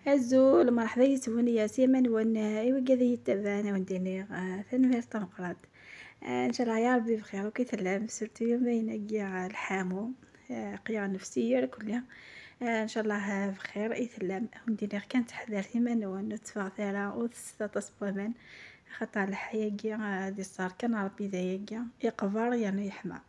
هزو مرحبا يسوني يا سيمن ون ايوا كذا يتبعنا ونديني ثنمير تنقرات. ان شاء الله يا ربي بخير وكي تلام surtout يومين كاع الحامو قيا نفسية كلها. ان شاء الله بخير يتلام ونديني كانت حذر ثمان ون تفاغ وتستا خاطر الحياة كاع دي صار كان ربي ذايا يقبر يعني يحمى.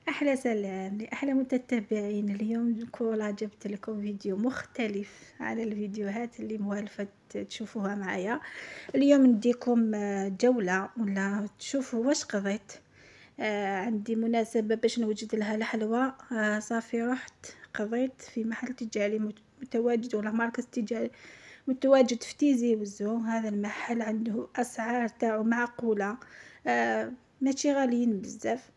احلى سلام لاحلى متتبعين. اليوم كولا جبت لكم فيديو مختلف على الفيديوهات اللي موالفه تشوفوها معايا. اليوم نديكم جولة ولا تشوفوا واش قضيت. عندي مناسبة باش نوجد لها الحلوى. صافي رحت قضيت في محل تجاري متواجد ولا مركز تجاري متواجد في تيزي وزو. هذا المحل عنده اسعار تاعو معقولة، ماشي غاليين بزاف.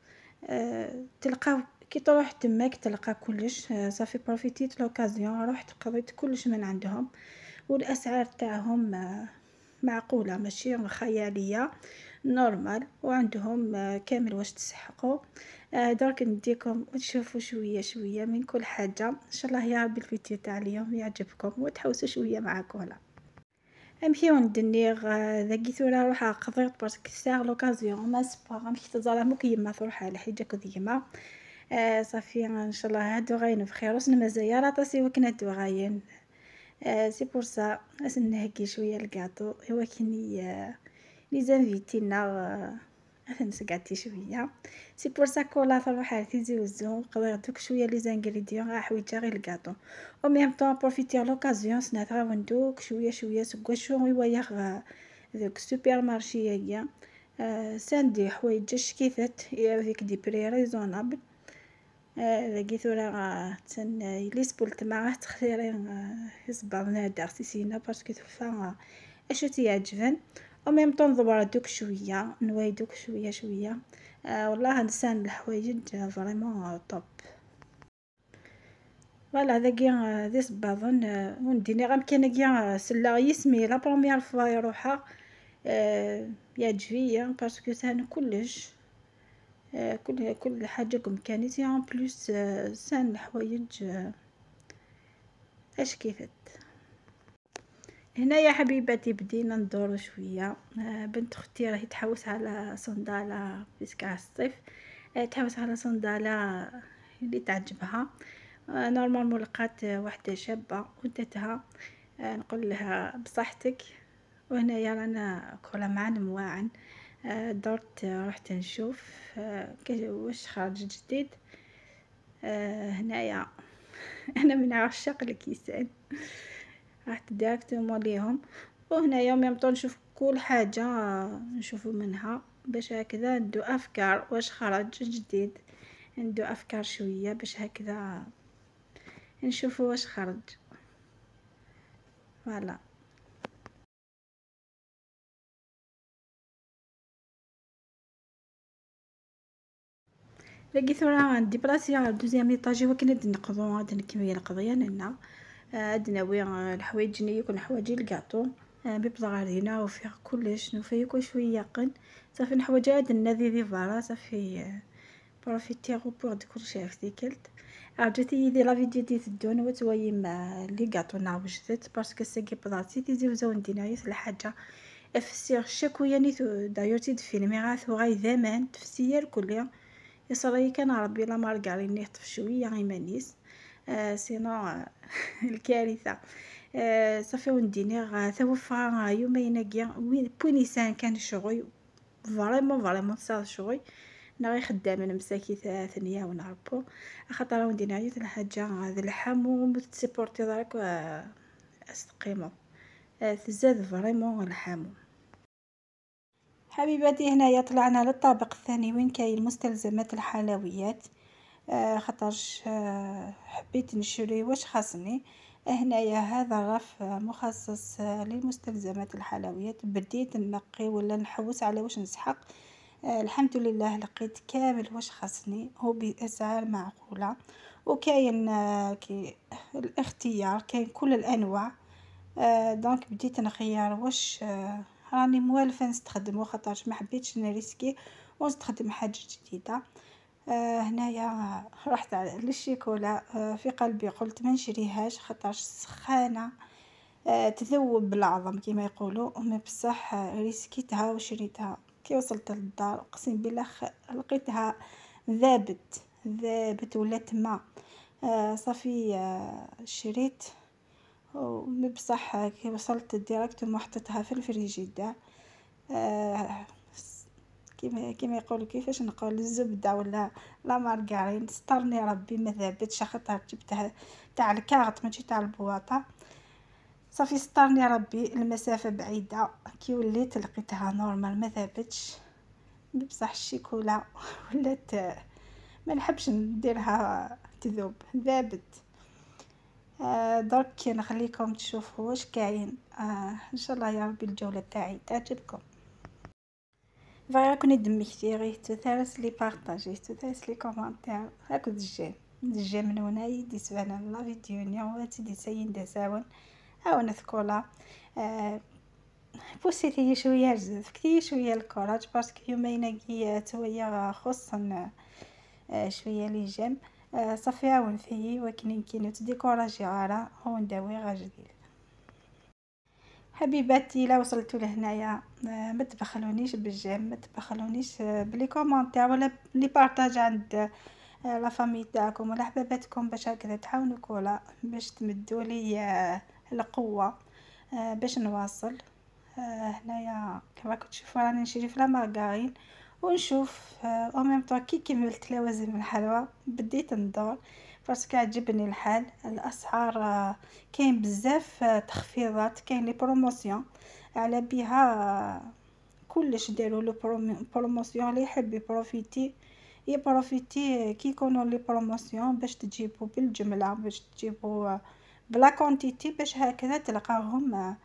تلقاو كي تروح تماك تلقى كلش. صافي profit يت l'occasion رحت قضيت كلش من عندهم، والاسعار تاعهم معقولة ماشي خيالية، normal، وعندهم كامل واش تسحقوا. درك نديكم وتشوفوا شوية شوية من كل حاجة. ان شاء الله يا ربي الفيديو تاع اليوم يعجبكم وتحوسوا شوية مع كولا. امشي وندنيغ ذاكي ثورا روح قضيت parce que ساغ l'occasion ما سبا غنمشي تزارا مكيما تروح على حاجة كديما. صافي ان شاء الله هادو غاين بخير وسن مزايا راه طاسي وكنا دو غاين. c'est pour ça اسنهكي شوية الكاطو هو كني les invités نا نسقعتي شوية. c'est pour ça كولا تروح على تيزي وزو قضيت دوك شوية les ingrédients غا حويجه غير ال gâteau au même temps profiter l'occasion سنات غاوندوك شوية شوية سكوا ويا ذوك supermarché يا ساندي حوايج شكيفات avec des prix raisonnables. ذاكي ثورا تن يليس بولت معاه تخيرين يصبر نادر سيسينا parce que توفا اشو تيعجبن. au même temps ندور دوك شوية نواي دوك شوية شوية. والله نسان الحوايج vraiment top. voilà ذاكي ذي صباضن ونديني غير كان كيا سلا يسمي la première fois يروحها. يعجبني parce que سان كلش. كل حاجة كمكانيتي en plus سان الحوايج اش كيفت. هنا يا حبيباتي بدينا ندورو شوية. بنت اختي راهي تحوس على صنداله puisque على الصيف، تحوس على صنداله اللي تعجبها. normalement لقات وحده شابه ودتها، نقول لها بصحتك. وهنايا رانا كولا مع المواعن. درت رحت نشوف واش خرج جديد. هنايا انا من عشاق الكيسان، رحت directement ليهم. وهنايا même temps نشوف كل حاجة نشوفو منها باش هكذا ندو افكار واش خرج جديد، ندو افكار شوية باش هكذا نشوفو واش خرج. voilà لقيت راه déplacer على deuxième étage وكنا نقضو غادي نكمل القضية لنا. عندنا الحوايج ني يكون حوايج الكاطو بيبض غادينا وفيه كلش نوفيه كل شوية قن صافي نحوج عندنا ذي فارا صافي profiter pour د كلشي في كلت. عرفتي دي la vidéo دي تدون وتويم les gâteaux نا وجدت parce que ساكي بلاصتي تيزي وزون دينا يس الحاجة افسير شكويا ني دايور تيد فيلمي غاث وغاي زمان تفسير كل يصري كان ربي la margarine يطف شوية غير مانيس. sinon الكارثة. صافي ونديني توفى يومين كيا وين بونيسان كان شغل vraiment vraiment صار شغل نا غير خدامين مساكي ثنيه ونعرفو خاطر ونديني عيط الحاجة هذا الحمو ت supporter دارك استقيمو. تزاد vraiment الحمو. حبيباتي هنايا طلعنا للطابق الثاني وين كاين مستلزمات الحلويات. خاطرش حبيت نشري واش خاصني. هنايا هذا الرف مخصص لمستلزمات الحلويات. بديت نقي ولا نحوس على واش نسحق. الحمد لله لقيت كامل واش خاصني، هو باسعار معقولة وكاين كي الاختيار، كاين كل الانواع. donc بديت نخير واش راني موالفه نستخدمو خاطرش ما حبيتش ن risquer ونستخدم حاجة جديدة. هنايا رحت للشيكولا، في قلبي قلت ما نشريهاش خاطرش سخانه تذوب بالعظم كما يقولوا، mais بصح ريسكيتها وشريتها. كي وصلت للدار اقسم بالله لقيتها ذابت ذابت ولات ما. صافي شريت، بصح كي وصلت directement حطيتها في الفريجيدير. كيما يقولوا كيفاش نقول الزبدة ولا la margarine، سترني ربي ما ذابتش خاطر جبتها تاع الكاغط ماشي تاع البواطه. صافي سترني ربي، المسافة بعيدة، كي وليت لقيتها normal ما ذابتش. بصح الشيكولا ولات ما نحبش نديرها تذوب، ذابت. درك نخليكم تشوفوا واش كاين. ان شاء الله يا ربي الجولة تاعي تعجبكم. فغير كوني دمكتي غير تثارس les partages، تثارس les commentaires، هاكو ال j'aime ال j'aime من هنا يدي سبانا la vidéo نيو تدي ساين دساون او نثكولا. بوسيتي شوية زفتي شوية ال courage parce que يومين كي تويا خصن شوية les j'aime. صافي عاون فيي ولكن كي تديكوراجي غارة هو نداوي غا جديد. حبيباتي الا وصلتوا لهنايا ما تبخلونيش بال j'aime، ما تبخلونيش ب les commentaires ولا les partages عند la famille تاعكم ولا حباباتكم، باش هكذا تعاونوا كولا باش تمدوا لي القوة باش نواصل. هنايا كما راكم تشوفوا راني نشري في la margarine ونشوف au même temps. كي كملت لوازم الحلوى بديت ندور parce que عجبني الحال. الاسعار كاين بزاف تخفيضات، كاين les promotions، على بها كلش داروا les promotions. اللي يحب يبروفيتي يبروفيتي كي يكونوا les promotions باش تجيبوا بالجملة، باش تجيبوا ب la quantité، باش هكذا تلقاوهم،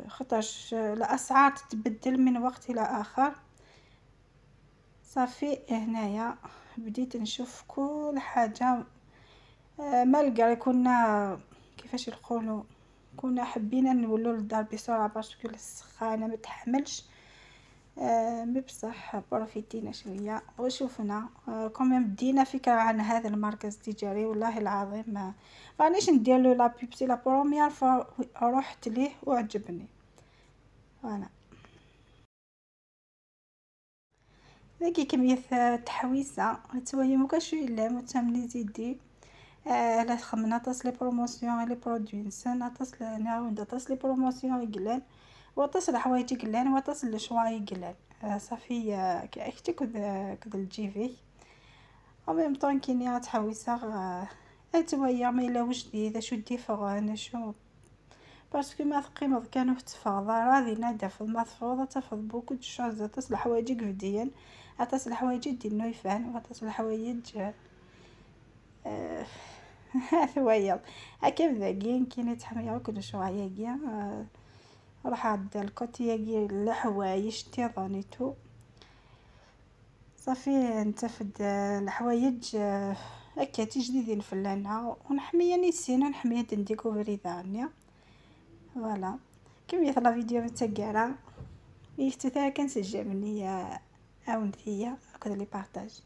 خاطرش الاسعار تتبدل من وقت الى اخر. صافي هنايا بديت نشوف كل حاجة، malgré كنا كيفاش نقولوا كنا حبينا نولوا للدار بسرعة parce que السخانه ما تحملش. mais بصح بروفيتينا شوية وشوفنا quand même دينا فكرة عن هذا المركز التجاري. والله العظيم مانيش ندير له la pub، c'est la première fois رحت ليه وعجبني. voilà ذاكي كمية تحويسه توا مكاش الا متمني زيدي. لا خمنا تص les promotions les produits نسن تص نعاود تص les promotions يقلان وتص الحوايج يقلان وتص ال choix يقلان. صافي كي كذ الجيفي au même temps كيني تحويسه توا ما الا وجدي شو ديفغ شو parce que ما ثقيمض كانوا تفاض راضي نادف ما تفوض تفض beaucoup de choses تص الحوايج قفديا اتص الحوايج دي نويفان وتص الحوايج ثويض هكا ذاكين كيني تحميا كل شوية كيا روح عند ال côté ياكي الحوايج تيضانيتو. صافي نتفد الحوايج هكا تجديدين فلانا ونحميا نيسين ونحميا نديكوفري دارنيا. voilà كمية la vidéo متسكرة يفتثا كنسجل مني عاونتيا هكذا les partages.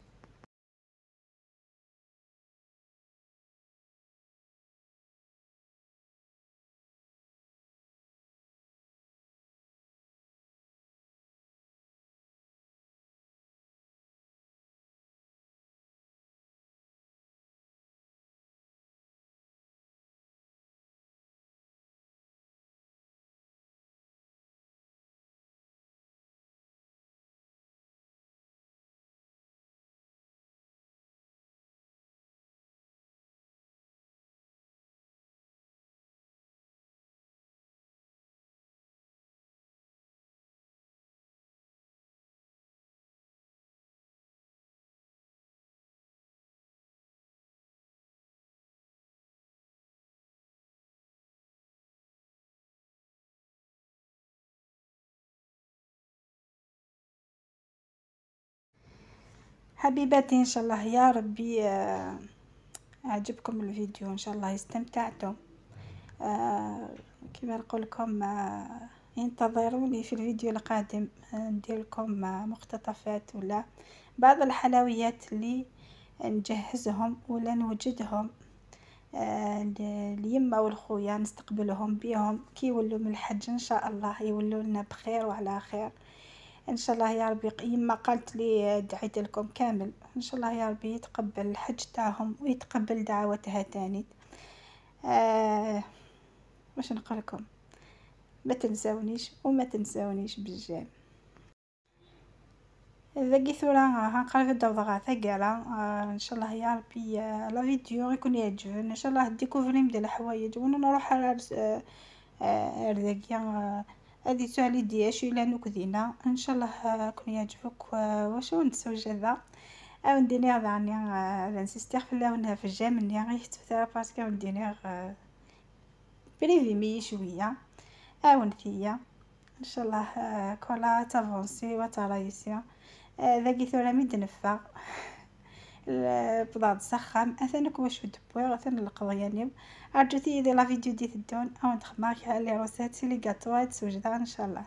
حبيباتي ان شاء الله يا ربي عجبكم الفيديو، ان شاء الله استمتعتم. كما نقول لكم انتظروني في الفيديو القادم، ندير لكم مقتطفات ولا بعض الحلويات اللي نجهزهم ولا نوجدهم اليما والخويا نستقبلهم بيهم كي يولوا من الحج ان شاء الله، يولوا لنا بخير وعلى خير ان شاء الله يا ربي. يما قالت لي دعيت لكم كامل، ان شاء الله يا ربي يتقبل الحج تاعهم ويتقبل دعوتها تاني. واش نقول لكم، ما تنساونيش وما تنساونيش بال j'aime. ذاكي ثورة هنقرا الدوضة ثقالة. ان شاء الله يا ربي la vidéo يكون يعجبن ان شاء الله découvrir ديال الحوايج ونروح على ذاكي هذه سؤالي دياش الى نكذينا ان شاء الله يكون يعجبك. واش نتسوج هذا او نديني راني l'insister في الله في ال j'aime ني غير تفتا parce que نديني privé مي شوية او نثيا ان شاء الله كولا t'avancer وترايسيا. ذاكي ثورة ميد نفا بضاض سخام اثنك واش دبوير اثن القضية ارجوتي دي la vidéo دي تدون او نتخماك les recettes les gâteaux تسوجدها ان شاء الله.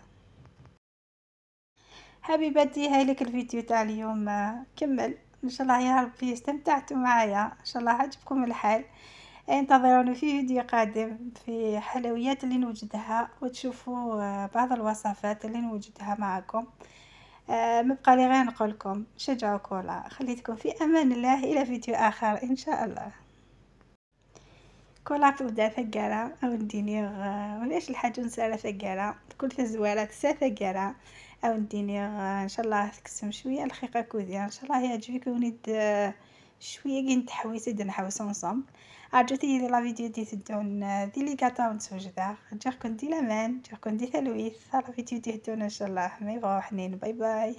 حبيباتي هاي لك الفيديو تاع اليوم كمل، ان شاء الله يا ربي استمتعتوا معايا، ان شاء الله عجبكم الحال. انتظروني في فيديو قادم في حلويات اللي نوجدها وتشوفوا بعض الوصفات اللي نوجدها معكم. مبقى لي غير نقول لكم شجعوا كولا، خليتكم في امان الله الى فيديو اخر ان شاء الله. كولا تبدا ثقالة او نديني ولاش الحاجة نسالة ثقالة كل تزوالة تسا ثقالة او نديني ان شاء الله تكسم شوية الخيقه كوذيا ان شاء الله يعجبك ونيد شوية كي نتحويس نحوس ensemble. عجبتني la vidéo دي تدون دي les gâteaux نتوجدا جاكم دي لامان جاكم دي ثلويث la vidéo دي تدون ان شاء الله ما يبغاو حنين. باي باي.